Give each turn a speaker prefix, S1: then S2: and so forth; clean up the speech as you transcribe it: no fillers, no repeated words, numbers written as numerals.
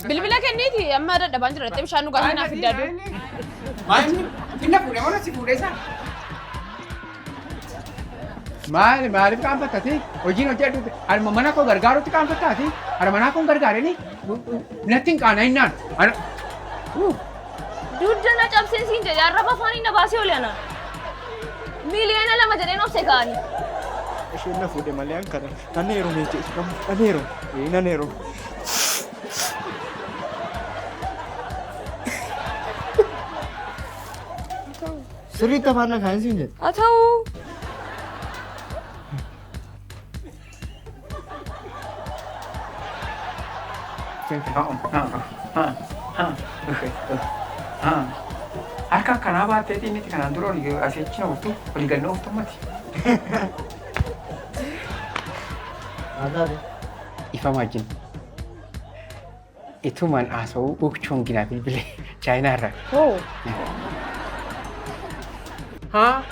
S1: Bilbila kenniiti amma dadhabaan jira dhattee bishaan dhugaatii naaf fiddaa dur.
S2: Maali? Inni fuudhee mana si fuudhee isaa? Maali maaliif qaanfattati? Hojiin hojjedhu harma mana koo gargaarutti qaanfattaati? Harma manaa koo hin gargaareni? Natti hin qaana'innaan.
S1: Dugda na cabseen siin jedhe arraba afaanii na baasee oli ana. 2 miliyoona jedheen obse ka'anii.
S3: Isheen na fuudhe malee an kana nan heerume jechuudha. Nan heerume. Ee nan heerume.
S4: Sirriitti afaan na kaa'in siin jedhe.
S1: Haa ta'u.
S2: Harka akkanaa baatteetii inni kanaan dura olii asii achi na ooftu olii gad na ooftu mati.
S4: Haa taate.
S2: Ifa wajjin. Itumaan haasa'uu Ukchoon ginaa bilbilee Chaayinaa irraa.
S1: Hoo.
S2: Haa?